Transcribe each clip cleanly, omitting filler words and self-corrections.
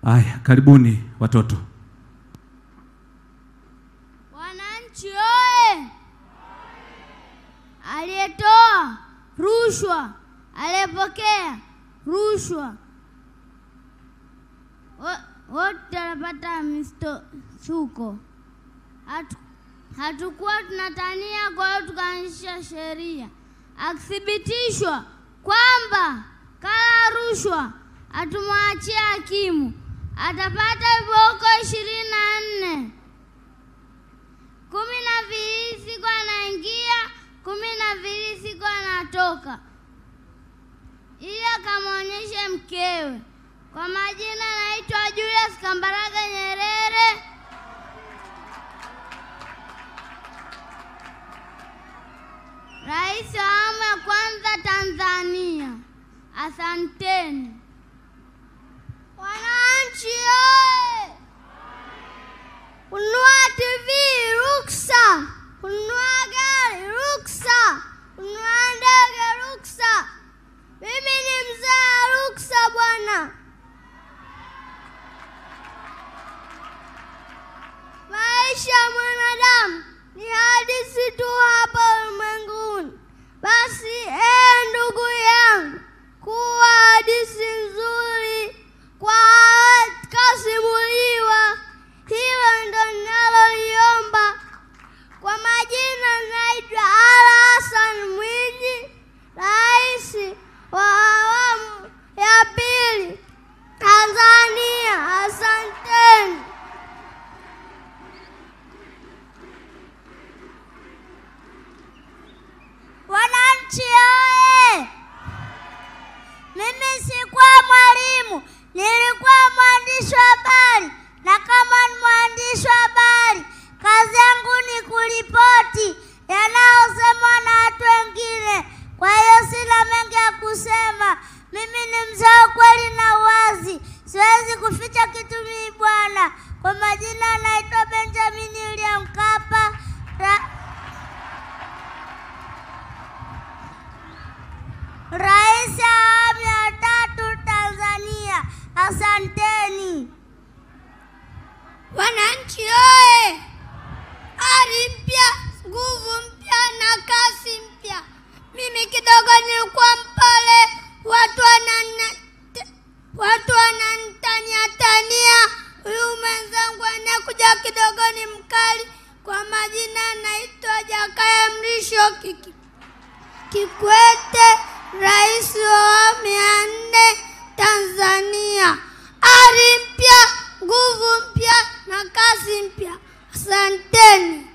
Haya, karibuni watoto. Wananchi oye! Aliyetoa rushwa, aliyepokea rushwa, wote wanapata misuko. Hatukuwa tunatania, kwa hiyo tukaanzisha sheria. Akithibitishwa kwamba kala rushwa, atumwachie hakimu, atapata viboko 24. 12 siku anaingia, 12 siku anatoka, ili akamwonyeshe mkewe. Kwa majina naitwa Julius Kambarage Nyerere. Rais wa awamu ya kwanza Tanzania. Asanteni. Wananchi oye! Kununua TV ruksa, kununua gari ruksa, kununua ndege ruksa. Mimi ni mzee ruksa bwana. Maisha ya mwanadamu ni hadithi tu hapa ulimwenguni. Basi ndugu yangu, kuwa hadithi nzuri kwa kasimuliwa. Hilo ndo ninaloliomba. Kwa majina naitwa Ala Hassan Mwinyi, rais wa awamu ya pili Tanzania. Asanteni. Wananchi oye! Mimi sikuwa mwalimu, nilikuwa mwandishi wa habari. Na kama ni mwandishi wa habari, kazi yangu ni kuripoti yanayosemwa na watu wengine. Kwa hiyo sina mengi ya kusema. Mimi ni mzee wa kweli na uwazi, siwezi kuficha kitu mimi bwana. Kwa majina naitwa Benjamin William Mkapa, Rais wa awamu ya 3 Tanzania. Asanteni. Wananchi oye! Ari mpya, nguvu mpya na kasi mpya. Mimi kidogo nilikuwa mpole, watu wananitania tania. Huyu mwenzangu anayekuja kidogo ni mkali. Kwa majina naitwa Jakaya Mrisho Kikwete, Rais wa awamu ya 4 Tanzania. Ari mpya, nguvu mpya na kazi mpya. Asanteni.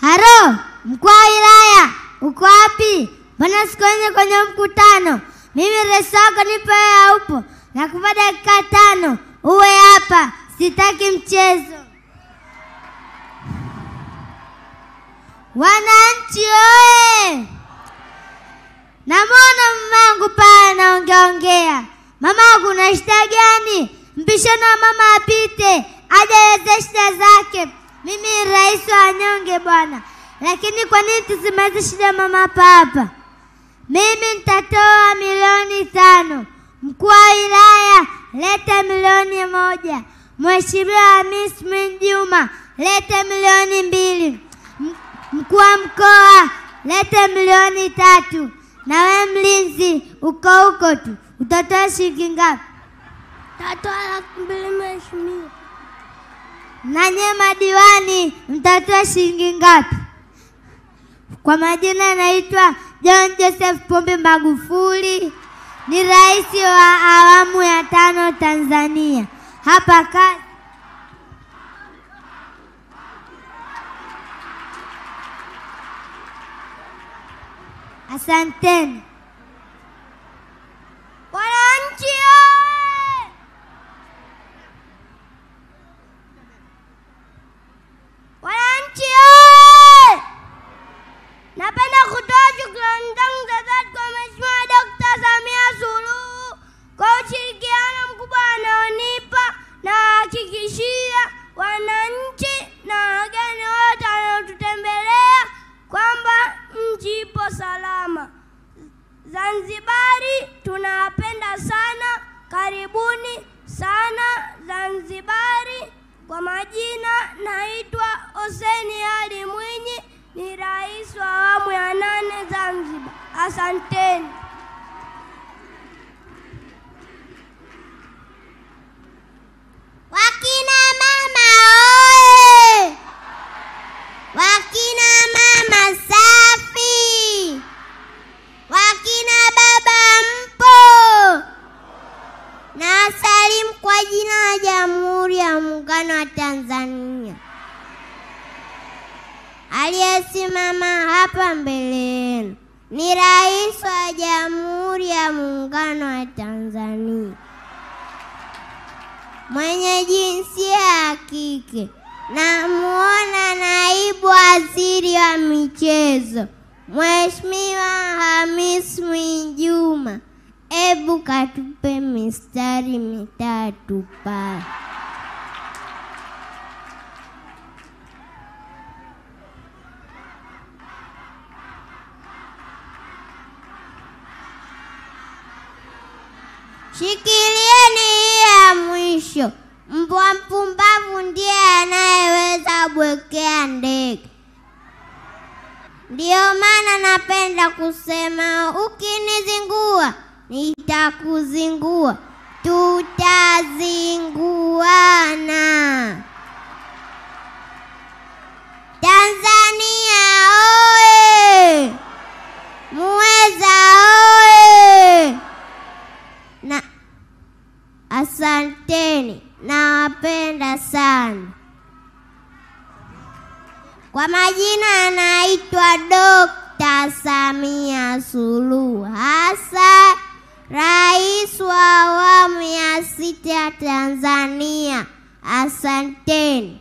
Haro, mkuu wa wilaya, uko wapi? Mbona sikuone kwenye mkutano? Mimi rais wako nipo, wewe haupo. Nakupa dakika 5 uwe hapa, sitaki mchezo. Wananchi oye! Namwona mamangu pale anaongeaongea. Mamangu, una shida gani? Mpishana mama apite, aje aeleze shida zake. Mimi ni rais wa wanyonge bwana. Lakini kwa nini tusimalize shida mama hapa hapa? Mimi nitatoa milioni 5. Mkuu wa wilaya leta milioni 1. Mheshimiwa Hamis Mwinjuma leta milioni 2. Mkuu wa mkoa leta milioni 3. Na wewe mlinzi uko huko tu, utatoa shilingi ngapi? Tatoa 200,000 mheshimiwa. Na nyie madiwani mtatoa shilingi ngapi? Kwa majina naitwa John Joseph Pombe Magufuli, ni rais wa awamu ya 5 Tanzania. Hapa kazi. Asanteni. Wananchi oye! Wananchi oye! Napenda kutoa shukrani zangu za dhati kwa Mheshimiwa Dr. Samia Suluhu kwa ushirikiano mkubwa anaonipa, na hakikishia wananchi na wageni wote wanaotutembelea kwamba nchi ipo salama. Zanzibari tunawapenda sana. Karibuni. Wazanzibari. Kwa majina naitwa Hussein Ali Mwinyi, ni rais wa awamu ya 8 Zanzibar. Asanteni. Wakina mama oye! Wakina mama safi! Wakina baba mpo? Na salimu kwa jina la Jamhuri ya Muungano wa Tanzania. Aliyesimama hapa mbele yenu ni Rais wa Jamhuri ya Muungano wa Tanzania mwenye jinsia ya kike. Namuona Naibu Waziri wa Michezo Mheshimiwa Hamis Mwinjuma. Ebu katupe mistari mitatu pale. Shikilieni hii ya mwisho. Mbwa mpumbavu ndiye anayeweza bwekea ndege. Ndiyo maana napenda kusema ukinizingua nitakuzingua, tutazinguana. Tanzania oye! Muweza oye! Na asanteni, nawapenda sana. Kwa majina anaitwa Dr. Samia Suluhu Hassan, Rais wa awamu ya 6 ya Tanzania. Asanteni.